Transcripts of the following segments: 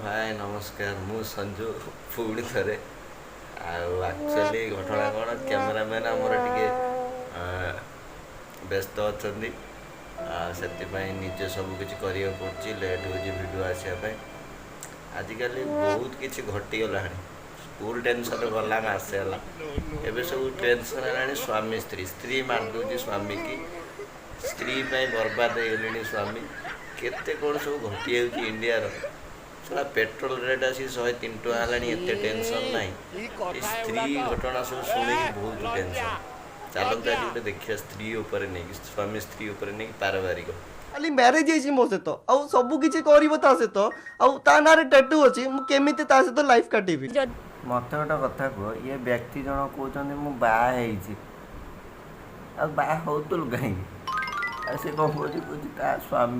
ହାଏ, ନମସ୍କାର। ମୁଁ ସଞ୍ଜୁ ପୁଣି ଥରେ। ଆଉ ଆକ୍ଚୁଆଲି ଘଟଣା କ'ଣ, କ୍ୟାମେରାମ୍ୟାନ୍ ଆମର ଟିକେ ବ୍ୟସ୍ତ ଅଛନ୍ତି ଆଉ ସେଥିପାଇଁ ନିଜେ ସବୁ କିଛି କରିବାକୁ ପଡ଼ୁଛି। ଲେଟ୍ ହେଉଛି ଭିଡ଼ିଓ ଆସିବା ପାଇଁ। ଆଜିକାଲି ବହୁତ କିଛି ଘଟିଗଲାଣି। ସ୍କୁଲ ଟେନସନ୍ ଗଲା ମାସେ ହେଲା, ଏବେ ସବୁ ଟେନସନ୍ ହେଲାଣି। ସ୍ୱାମୀ ସ୍ତ୍ରୀ, ସ୍ତ୍ରୀ ମାରିଦେଉଛି ସ୍ୱାମୀକି, ସ୍ତ୍ରୀ ପାଇଁ ବର୍ବାଦ ହେଇଗଲେଣି ସ୍ୱାମୀ। କେତେ କ'ଣ ସବୁ ଘଟିଯାଉଛି ଇଣ୍ଡିଆର। ଶଳା ପେଟ୍ରୋଲ ରେଟ୍ ଆସିକି 103 ଟଙ୍କା ହେଲାଣି, ଏତେ ଟେନସନ୍ ନାହିଁ। ଏ ସ୍ତ୍ରୀ ଘଟଣା ସବୁ ଶୁଣିକି ବହୁତ ଟେନସନ୍। ଚାଲନ୍ତୁ, ଆଜି ଗୋଟେ ଦେଖିବା ସ୍ତ୍ରୀ ଉପରେ ନେଇକି, ସ୍ୱାମୀ ସ୍ତ୍ରୀ ଉପରେ ନେଇକି ପାରିବାରିକ। ଖାଲି ମ୍ୟାରେଜ ହେଇଛି ମୋ ସହିତ ଆଉ ସବୁ କିଛି କରିବ ତା ସହିତ, ଆଉ ତା ନାଁରେ ଟାଟୁ ଅଛି। ମୁଁ କେମିତି ତା ସହିତ ଲାଇଫ୍ କାଟିବି? ମୋତେ ଗୋଟେ କଥା କୁହ, ଇଏ ବ୍ୟକ୍ତି ଜଣ କହୁଛନ୍ତି ମୁଁ ବାହା ହେଇଛି, ଆଉ ବାହା ହେଉଥିଲୁ କାହିଁକି? ଆଉ ସେ କ'ଣ କହୁଛି? କହୁଛି ତା ସ୍ୱାମୀ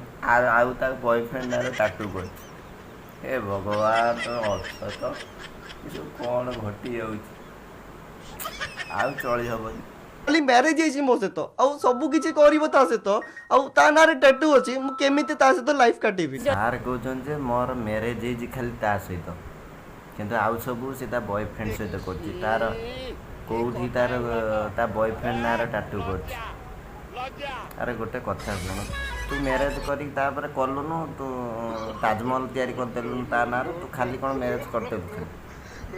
ଆଉ ତା ବୟଫ୍ରେଣ୍ଡ ନାଁରେ ଟାଟୁ କରିଛି। ହେ ଭଗବାନ, ତମେ ଅଛ ତ? ଏସବୁ କ'ଣ ଘଟି ଯାଉଛି? ଆଉ ଚଳି ହେବନି। ଖାଲି ମ୍ୟାରେଜ ହେଇଛି ମୋ ସହିତ ଆଉ ସବୁ କିଛି କରିବ ତା ସହିତ, ଆଉ ତା ନାଁରେ ଟାଟୁ ଅଛି। ମୁଁ କେମିତି ତା ସହିତ ଲାଇଫ୍ କାଟିବି? ସାର୍ କହୁଛନ୍ତି ଯେ ମୋର ମ୍ୟାରେଜ୍ ହେଇଛି ଖାଲି ତା ସହିତ, କିନ୍ତୁ ଆଉ ସବୁ ସେ ତା ବୟଫ୍ରେଣ୍ଡ ସହିତ କରୁଛି। ତାର କେଉଁଠି ତାର ତା ବୟଫ୍ରେଣ୍ଡ ନାଁରେ ଟାଟୁ କରୁଛି। ଆରେ ଗୋଟେ କଥା ଶୁଣ, ତୁ ମ୍ୟାରେଜ୍ କରିକି ତାପରେ କଲୁନୁ, ତୁ ତାଜମହଲ ତିଆରି କରିଦେଲୁନୁ ତା ନାଁରେ। ତୁ ଖାଲି କ'ଣ ମ୍ୟାରେଜ୍ କରିଦେଲୁ? ଖାଲି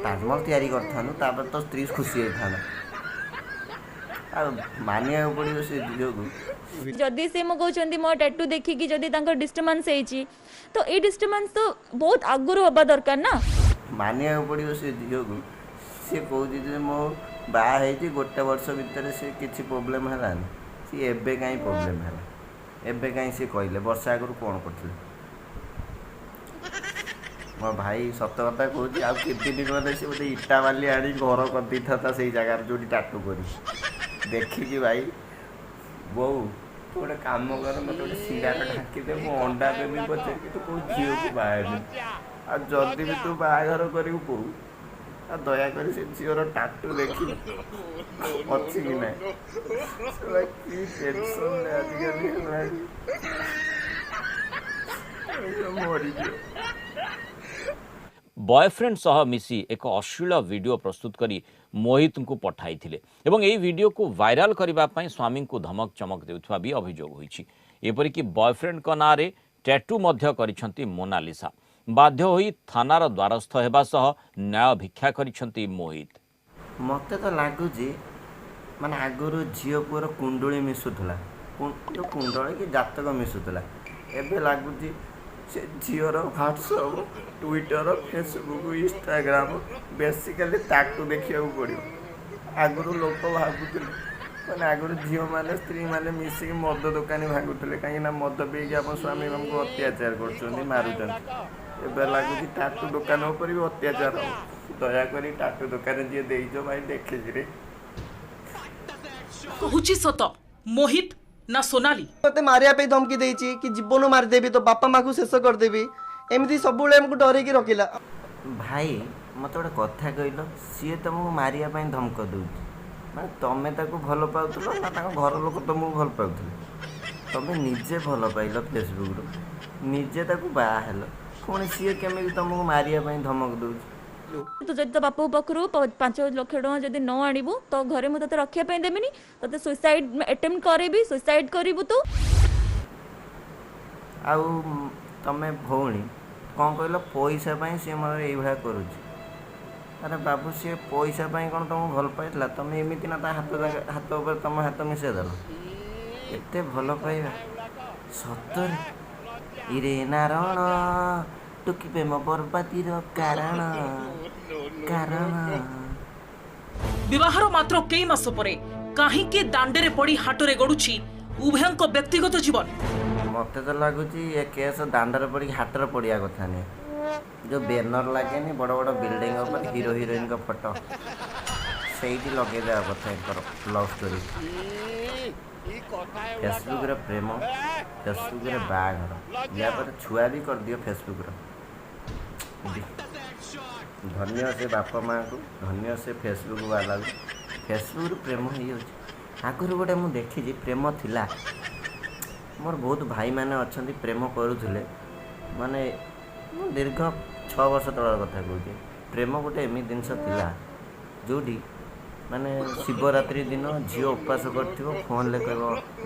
ତାଜମହଲ ତିଆରି କରିଥାନ୍ତୁ, ତାପରେ ତୋ ସ୍ତ୍ରୀ ଖୁସି ହେଇଥାନ୍ତା। ଆଉ ମାନିବାକୁ ପଡ଼ିବ ସେ ଝିଅକୁ। ଯଦି ସେ ମୁଁ କହୁଛନ୍ତି ମୋ ଟାଟୁ ଦେଖିକି ଯଦି ତାଙ୍କର ଡିଷ୍ଟର୍ବାନ୍ସ ହେଇଛି, ତ ଏଇ ଡିଷ୍ଟର୍ବାନ୍ସ ତ ବହୁତ ଆଗରୁ ହେବା ଦରକାର ନା। ମାନିବାକୁ ପଡ଼ିବ ସେ ଝିଅକୁ। ସିଏ କହୁଛି ଯେ ମୋ ବାହା ହେଇଛି ଗୋଟେ ବର୍ଷ ଭିତରେ ସେ କିଛି ପ୍ରୋବ୍ଲେମ୍ ହେଲାନି, ସିଏ ଏବେ କାହିଁ ପ୍ରୋବ୍ଲେମ୍ ହେଲା? ଏବେ କାହିଁ ସିଏ କହିଲେ? ବର୍ଷା ଆଗରୁ କ'ଣ କରୁଥିଲେ? ମୋ ଭାଇ, ସତ କଥା କହୁଛି, ଆଉ କେତେ ଦିନ ଗଲେ ସେ ଗୋଟେ ଇଟା ବାଲି ଆଣି ଘର କରିଦେଇଥାନ୍ତା ସେଇ ଜାଗାରେ ଯେଉଁଠି ଟାଟୁ କରିଛି ଦେଖିକି। ଭାଇ, ବୋଉ, ତୁ ଗୋଟେ କାମ କର, ମୋତେ ଗୋଟେ ଶିରାରେ ଢାଙ୍କିଦେ, ମୁଁ ଅଣ୍ଡା ଦେବି ପଛେ, କିନ୍ତୁ କେଉଁ ଝିଅକୁ ବାହା ହେବିନି। ଆଉ ଯଦି ବି ତୁ ବାହାଘର କରିବୁ ବୋଉ, ଆଉ ଦୟାକରି ସେ ଝିଅର ଟାଟୁ ଦେଖିବୁ ଅଛି କି ନାହିଁ। ଶଳା କି ଟେନସନ୍ ଆଜିକାଲି ହେଲାଣି, ମରିଯିବ। ବୟଫ୍ରେଣ୍ଡ ସହ ମିଶି ଏକ ଅଶ୍ଳୀଳ ଭିଡ଼ିଓ ପ୍ରସ୍ତୁତ କରି ମୋହିତଙ୍କୁ ପଠାଇଥିଲେ ଏବଂ ଏହି ଭିଡ଼ିଓକୁ ଭାଇରାଲ କରିବା ପାଇଁ ସ୍ୱାମୀଙ୍କୁ ଧମକ ଚମକ ଦେଉଥିବା ବି ଅଭିଯୋଗ ହୋଇଛି। ଏପରିକି ବୟଫ୍ରେଣ୍ଡଙ୍କ ନାଁରେ ଟ୍ୟାଟୁ ମଧ୍ୟ କରିଛନ୍ତି ମୋନାଲିସା। ବାଧ୍ୟ ହୋଇ ଥାନାର ଦ୍ୱାରସ୍ଥ ହେବା ସହ ନ୍ୟାୟ ଭିକ୍ଷା କରିଛନ୍ତି ମୋହିତ। ମୋତେ ତ ଲାଗୁଛି ମାନେ ଆଗରୁ ଝିଅ ପୁଅର କୁଣ୍ଡୁଳି ମିଶୁଥିଲା, ଯୋଉ କୁଣ୍ଡଳୀ କି ଜାତକ ମିଶୁଥିଲା, ଏବେ ଲାଗୁଛି ସେ ଝିଅର WhatsApp, Twitter, Facebook, Instagram, basically ତାକୁ ଦେଖିବାକୁ ପଡ଼ିବ। ଆଗରୁ ଲୋକ ଭାବୁଥିଲେ, ମାନେ ଆଗରୁ ଝିଅମାନେ ସ୍ତ୍ରୀମାନେ ମିଶିକି ମଦ ଦୋକାନୀ ଭାଙ୍ଗୁଥିଲେ, କାହିଁକିନା ମଦ ପିଇକି ଆମ ସ୍ୱାମୀ ଆମକୁ ଅତ୍ୟାଚାର କରୁଛନ୍ତି, ମାରୁଛନ୍ତି। ଏବେ ଲାଗୁଛି ଟାଟୁ ଦୋକାନ ଉପରେ ବି ଅତ୍ୟାଚାର ହେବ। ଦୟାକରି ଟାଟୁ ଦୋକାନ ଯିଏ ଦେଇଛ ଭାଇ, ଦେଖିକିରି। କହୁଛି ସତ ମୋହିତ ନା ସୋନାଲି? ମତେ ମାରିବା ପାଇଁ ଧମକି ଦେଇଛି କି ଜୀବନ ମାରିଦେବି, ତୋ ବାପା ମାକୁ ଶେଷ କରିଦେବି। ଏମିତି ସବୁବେଳେ ଆମକୁ ଡରେଇକି ରଖିଲା। ଭାଇ, ମୋତେ ଗୋଟେ କଥା କହିଲ, ସିଏ ତୁମକୁ ମାରିବା ପାଇଁ ଧମକ ଦେଉଛି, ମାନେ ତମେ ତାକୁ ଭଲ ପାଉଥିଲ ନା ତାଙ୍କ ଘର ଲୋକ ତୁମକୁ ଭଲ ପାଉଥିଲେ? ତମେ ନିଜେ ଭଲ ପାଇଲ ଫେସବୁକ୍ରୁ, ନିଜେ ତାକୁ ବାହା ହେଲ, ପୁଣି ସିଏ କେମିତି ତୁମକୁ ମାରିବା ପାଇଁ ଧମକ ଦେଉଛି? ତୁ ଯଦି ତୋ ବାପା ପାଖରୁ 5 ଲକ୍ଷ ଟଙ୍କା ଯଦି ନ ଆଣିବୁ, ତ ଘରେ ମୁଁ ତତେ ରଖିବା ପାଇଁ ଦେବିନି, ତତେ ସୁଇସାଇଡ୍ ଆଟେମ୍ପ୍ଟ କରେଇବି, ସୁଇସାଇଡ୍ କରିବୁ ତୁ। ଆଉ ତମେ ଭଉଣୀ କ'ଣ କହିଲ? ପଇସା ପାଇଁ ସିଏ ମୋର ଏଇଭଳିଆ କରୁଛି। ଆରେ ବାବୁ, ସିଏ ପଇସା ପାଇଁ କ'ଣ ତୁମକୁ ଭଲ ପାଇଥିଲା? ତମେ ଏମିତି ନା ତା ହାତ ହାତ ଉପରେ ତମ ହାତ ମିଶାଇ ଦେଲ। ଏତେ ଭଲ ପାଇବା ସତରେ? ଇରେ ନାରଣ, ଟୁକି ପ୍ରେମ ବର୍ବାଦୀର କାରଣ କାରଣ। ବିବାହର ମାତ୍ର କେଇ ମାସ ପରେ କାହିଁକି ଦାଣ୍ଡରେ ପଡ଼ି ହାଟରେ ଗଡୁଛି ଉଭୟଙ୍କ ବ୍ୟକ୍ତିଗତ ଜୀବନ? ମୋତେ ତ ଲାଗୁଛି ଏ କେସ୍ ଦାଣ୍ଡରେ ପଡ଼ିକି ହାଟରେ ପଡ଼ିବା କଥା ନୁହେଁ। ଯେଉଁ ବ୍ୟାନର ଲାଗେନି ବଡ଼ ବଡ଼ ବିଲ୍ଡିଂ ଉପରେ ହିରୋ ହିରୋଇନଙ୍କ ଫଟୋ, ସେଇଠି ଲଗେଇଦେବା କଥା ଏଙ୍କର ଲଭ୍ ଷ୍ଟୋରି। ଫେସବୁକ୍ରେ ପ୍ରେମ, ଫେସବୁକ୍ରେ ବାହାଘର, ୟା ପରେ ଛୁଆ ବି କରିଦିଅ ଫେସବୁକ୍ର। ଧନ୍ୟ ସେ ବାପା ମାଆଙ୍କୁ, ଧନ୍ୟ ସେ ଫେସବୁକ୍ ବାଲାକୁ। ଫେସବୁକ୍ରୁ ପ୍ରେମ ହେଇଯାଉଛି। ଆଗରୁ ଗୋଟେ ମୁଁ ଦେଖିଛି ପ୍ରେମ ଥିଲା। ମୋର ବହୁତ ଭାଇମାନେ ଅଛନ୍ତି, ପ୍ରେମ କରୁଥିଲେ, ମାନେ ମୁଁ ଦୀର୍ଘ 6 ବର୍ଷ ତଳର କଥା କହୁଛି। ପ୍ରେମ ଗୋଟେ ଏମିତି ଜିନିଷ ଥିଲା, ଯେଉଁଠି ମାନେ ଶିବରାତ୍ରି ଦିନ ଝିଅ ଉପାସ କରିଥିବ, ଫୋନ୍ରେ କହିବ,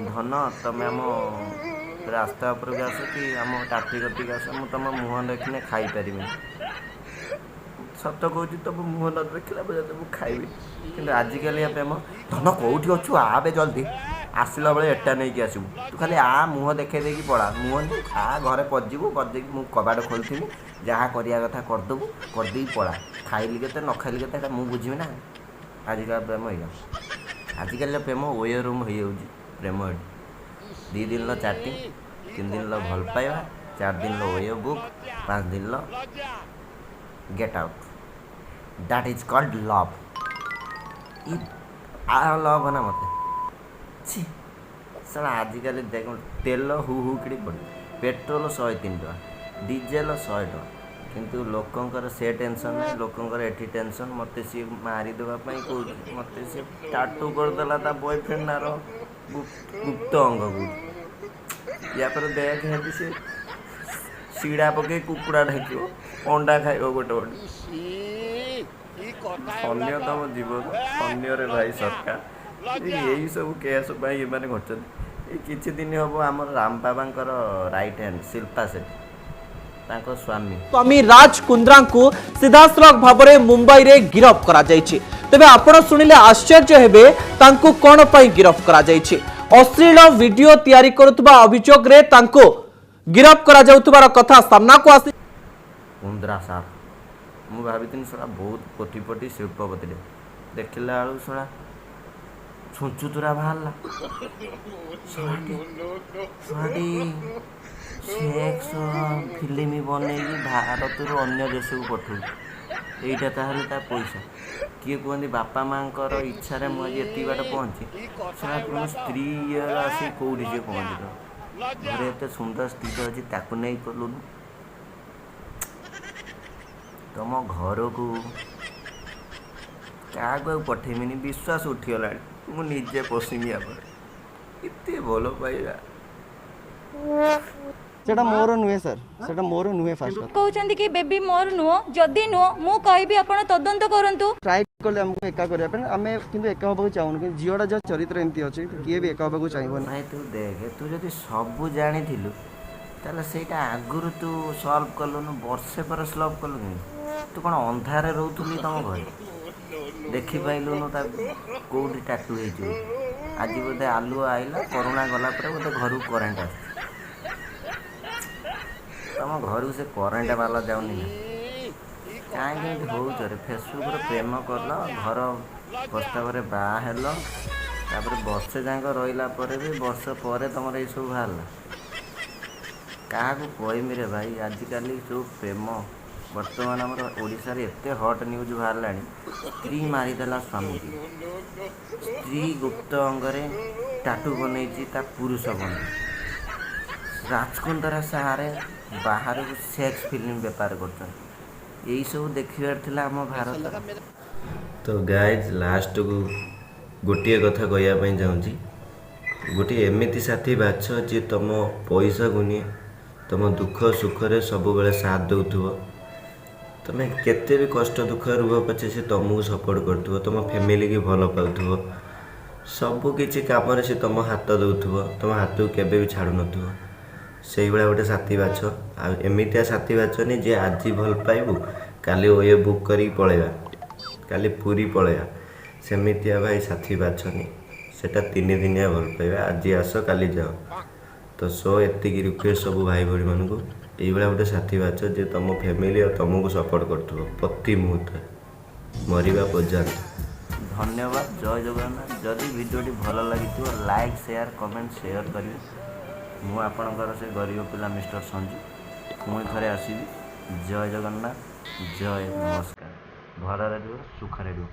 "ଧନ, ତମେ ଆମ ରାସ୍ତା ଉପରକୁ ଆସ କି ଆମ ଟ୍ରାଫିକ୍ କତିକି ଆସ, ମୁଁ ତମ ମୁହଁ ଦେଖିଲେ ଖାଇପାରିବିନି। ସତ କହୁଛି, ତମ ମୁହଁ ନ ଦେଖିଲା ପର୍ଯ୍ୟନ୍ତ ମୁଁ ଖାଇବିନି।" କିନ୍ତୁ ଆଜିକାଲିକା ପ୍ରେମ, "ଧନ, କେଉଁଠି ଅଛୁ? ଆବେ ଜଲ୍ଦି, ଆସିଲା ବେଳେ ଏଟା ନେଇକି ଆସିବୁ। ତୁ ଖାଲି ଆ, ମୁହଁ ଦେଖେଇ ଦେଇକି ପଳା। ମୁହଁ ନେଇ ଆ, ଘରେ ପଶିଯିବୁ, ପଶିଯାଇକି ମୁଁ କବାଟ ଖୋଲିଥିବି, ଯାହା କରିବା କଥା କରିଦେବୁ, କରିଦେଇକି ପଳା। ଖାଇଲି କେତେ ନ ଖାଇଲି କେତେ, ଏଟା ମୁଁ ବୁଝିବି ନା?" ଆଜିକାଲି ପ୍ରେମ ଏଇଆ। ଆଜିକାଲିର ପ୍ରେମ ଓୟୋ ରୁମ୍ ହେଇଯାଉଛି ପ୍ରେମ ଏଠି। 2 ଦିନର ଚାଟିଂ, 3 ଦିନର ଭଲ ପାଇବା, 4 ଦିନର ଓୟୋ ବୁକ୍, 5 ଦିନର get out. That is called love. ଇ ଆ ଲଭ୍ ନା ମୋତେ ଛି ଶଳା। ଆଜିକାଲି ଦେଖ, ତେଲ ହୁ ହୁ କିରି ପଡ଼ୁଛି, ପେଟ୍ରୋଲ 103 ଟଙ୍କା, ଡିଜେଲ 100 ଟଙ୍କା, କିନ୍ତୁ ଲୋକଙ୍କର ସେ ଟେନସନ୍ ନାହିଁ। ଲୋକଙ୍କର ଏଠି ଟେନସନ୍, ମୋତେ ସିଏ ମାରିଦେବା ପାଇଁ କହୁଛି, ମୋତେ ସିଏ ଟାଟୁ କରିଦେଲା ତା ବୟଫ୍ରେଣ୍ଡ ନାର ଗୁପ୍ତ ଅଙ୍ଗ କୋଉଠି। ୟା ପରେ ଦେଖ, ହେଠି ସେ ଶିଡ଼ା ପକେଇ କୁକୁଡ଼ା ଢାଙ୍କିବ, ଅଣ୍ଡା ଖାଇବ ଗୋଟେ ଗୋଟେ। ଧନ୍ୟ ତମ ଜୀବନ, ଧନ୍ୟରେ ଭାଇ ସରକାର। ଏଇ ସବୁ କେସ୍ ପାଇଁ ଏମାନେ ଘଟିଛନ୍ତି। ଏଇ କିଛି ଦିନ ହବ ଆମର ରାମ ବାବାଙ୍କର ରାଇଟ୍ ହ୍ୟାଣ୍ଡ ଶିଳ୍ପା ସେଠୀ, ତାଙ୍କ ସ୍ୱାମୀ ସ୍ୱାମୀ ରାଜ କୁନ୍ଦ୍ରାଙ୍କୁ ସିଧାସଳଖ ଭାବରେ ମୁମ୍ବାଇରେ ଗିରଫ କରାଯାଇଛି। ତେବେ ଆପଣ ଶୁଣିଲେ ଆଶ୍ଚର୍ଯ୍ୟ ହେବେ, ତାଙ୍କୁ କଣ ପାଇଁ ଗିରଫ କରାଯାଇଛି। ଅଶ୍ଳୀଳ ଭିଡିଓ ତିଆରି କରୁଥିବା ଅଭିଯୋଗରେ ତାଙ୍କୁ ଗିରଫ କରାଯାଉଥିବାର କଥା ସାମ୍ନାକୁ ଆସି କୁନ୍ଦ୍ରା ସାର୍, ମୁଁ ଭାବିଥିଲି ଶଳା ବହୁତ କୋଟିପତି ଶିଳ୍ପପତିଟେ, ଦେଖିଲା ବେଳକୁ ଶଳା ଛୁଞ୍ଚୁତୁରା ବାହାରିଲା। ଶଳାଟି ସେକ୍ସ ଫିଲ୍ମ ବନେଇକି ଭାରତରୁ ଅନ୍ୟ ଦେଶକୁ ପଠଉଛି। ଏଇଟା ତାହେଲେ ତା ପଇସା। କିଏ କୁହନ୍ତି, ବାପା ମାଆଙ୍କର ଇଚ୍ଛାରେ ମୁଁ ଆଜି ଏତିକି ବାଟ ପହଞ୍ଚି। ଶଳା ତୁମ ସ୍ତ୍ରୀ ଇଏର ଆସିକି କେଉଁଠି ସିଏ ପହଞ୍ଚିଲ? ଘରେ ଏତେ ସୁନ୍ଦର ସ୍ତ୍ରୀଟେ ଅଛି, ତାକୁ ନେଇ କଲୁନୁ? ତମ ଘରକୁ କାହାକୁ ଆଉ ପଠେଇମିନି, ବିଶ୍ୱାସ ଉଠିଗଲାଣି। ମୁଁ ନିଜେ ପଶିମି ୟା ପରେ। ଏତେ ଭଲ ପାଇବା। ସେଟା ମୋର ନୁହେଁ ସାର୍, ସେଟା ମୋର ନୁହେଁ, ଫାଷ୍ଟ କଥା। କହୁଛନ୍ତି କି ବେବି ମୋର ନୁହଁ। ଯଦି ନୁହଁ, ମୁଁ କହିବି ଆପଣ ତଦନ୍ତ କରନ୍ତୁ। ଟ୍ରାଏ କଲେ ଆମକୁ ଏକା କରିବା ପାଇଁ, ଆମେ କିନ୍ତୁ ଏକା ହେବାକୁ ଚାହୁଁନୁ। କିନ୍ତୁ ଝିଅଟା ଯାହା ଚରିତ୍ର ଏମିତି ଅଛି, କିଏ ବି ଏକା ହେବାକୁ ଚାହିଁବନି। ଭାଇ, ତୁ ଦେଖେ, ତୁ ଯଦି ସବୁ ଜାଣିଥିଲୁ, ତାହେଲେ ସେଇଟା ଆଗରୁ ତୁ ସଲ୍ଭ କଲୁନୁ, ବର୍ଷେ ପରେ ସଲ୍ଭ କଲୁ କେମିତି? ତୁ କ'ଣ ଅନ୍ଧାରରେ ରହୁଥିଲୁ ତମ ଘରେ? ଦେଖିପାଇଲୁନୁ ତା କେଉଁଠି ଟାଟୁ ହେଇଛି ବୋଲି? ଆଜି ବୋଧେ ଆଲୁଅ ଆଇଲା, କରୋନା ଗଲା ପରେ ବୋଧେ ଘରକୁ କରେଣ୍ଟ ଆସୁଛି। ତମ ଘରକୁ ସେ କରେଣ୍ଟ ବାଲା ଯାଉନି ନା? କାହିଁକି ଏମିତି ହଉଛ ରେ? ଫେସବୁକ୍ରେ ପ୍ରେମ କଲ, ଘର ପ୍ରସ୍ତାବରେ ବାହା ହେଲ, ତାପରେ ବର୍ଷେ ଯାକ ରହିଲା ପରେ ବି ବର୍ଷ ପରେ ତମର ଏଇସବୁ ବାହାରିଲା। କାହାକୁ କହିମି ରେ ଭାଇ? ଆଜିକାଲି ଯେଉଁ ପ୍ରେମ, ବର୍ତ୍ତମାନ ଆମର ଓଡ଼ିଶାରେ ଏତେ ହଟ୍ ନ୍ୟୁଜ୍ ବାହାରିଲାଣି। ସ୍ତ୍ରୀ ମାରିଦେଲା ସ୍ୱାମୀକି, ସ୍ତ୍ରୀ ଗୁପ୍ତ ଅଙ୍ଗରେ ଟାଟୁ ବନେଇଛି ତା ପୁରୁଷ ବନ୍ଧୁ, ରାଜକୁନ୍ଦରା ସାହାରେ ବାହାରକୁ ସେକ୍ସ ଫିଲ୍ମ ବେପାର କରୁଛନ୍ତି। ଏଇସବୁ ଦେଖିବାର ଥିଲା ଆମ ଭାରତରେ। ତ ଗାଇଜ୍, ଲାଷ୍ଟକୁ ଗୋଟିଏ କଥା କହିବା ପାଇଁ ଚାହୁଁଛି। ଗୋଟିଏ ଏମିତି ସାଥୀ ବାଛ ଯିଏ ତୁମ ପଇସାକୁ ନିଏ, ତୁମ ଦୁଃଖ ସୁଖରେ ସବୁବେଳେ ସାଥ ଦେଉଥିବ। ତୁମେ କେତେ ବି କଷ୍ଟ ଦୁଃଖରେ ରୁହ ପଛେ, ସେ ତୁମକୁ ସପୋର୍ଟ କରୁଥିବ, ତୁମ ଫ୍ୟାମିଲିକି ଭଲ ପାଉଥିବ, ସବୁ କିଛି କାମରେ ସେ ତୁମ ହାତ ଦେଉଥିବ, ତୁମ ହାତକୁ କେବେ ବି ଛାଡ଼ୁନଥିବ, ସେଇଭଳିଆ ଗୋଟେ ସାଥୀ ବାଛ। ଆଉ ଏମିତିଆ ସାଥୀ ବାଛନି ଯେ ଆଜି ଭଲ ପାଇବୁ, କାଲି ଓୟୋ ବୁକ୍ କରିକି ପଳେଇବା, କାଲି ପୁରୀ ପଳେଇବା। ସେମିତିଆ ଭାଇ ସାଥୀ ବାଛନି। ସେଟା 3 ଦିନିଆ ଭଲ ପାଇବା, ଆଜି ଆସ କାଲି ଯାଅ। ତ ସୋ ଏତିକି ରିକ୍ୱେଷ୍ଟ ସବୁ ଭାଇ ଭଉଣୀମାନଙ୍କୁ, ଏଇଭଳିଆ ଗୋଟେ ସାଥୀ ବାଛ ଯେ ତୁମ ଫ୍ୟାମିଲି ଆଉ ତୁମକୁ ସପୋର୍ଟ କରୁଥିବ ପ୍ରତି ମୁହୂର୍ତ୍ତରେ ମରିବା ପର୍ଯ୍ୟନ୍ତ। ଧନ୍ୟବାଦ, ଜୟ ଜଗନ୍ନାଥ। ଯଦି ଭିଡ଼ିଓଟି ଭଲ ଲାଗିଥିବ, ଲାଇକ୍, ସେୟାର, କମେଣ୍ଟ ସେୟାର କରିବେ। ମୁଁ ଆପଣଙ୍କର ସେ ଗରିବ ପିଲା ମିଷ୍ଟର ସଞ୍ଜୁ, ପୁଣି ଥରେ ଆସିବି। ଜୟ ଜଗନ୍ନାଥ, ଜୟ, ନମସ୍କାର। ଭଲରେ ରୁହ, ସୁଖରେ ରୁହ।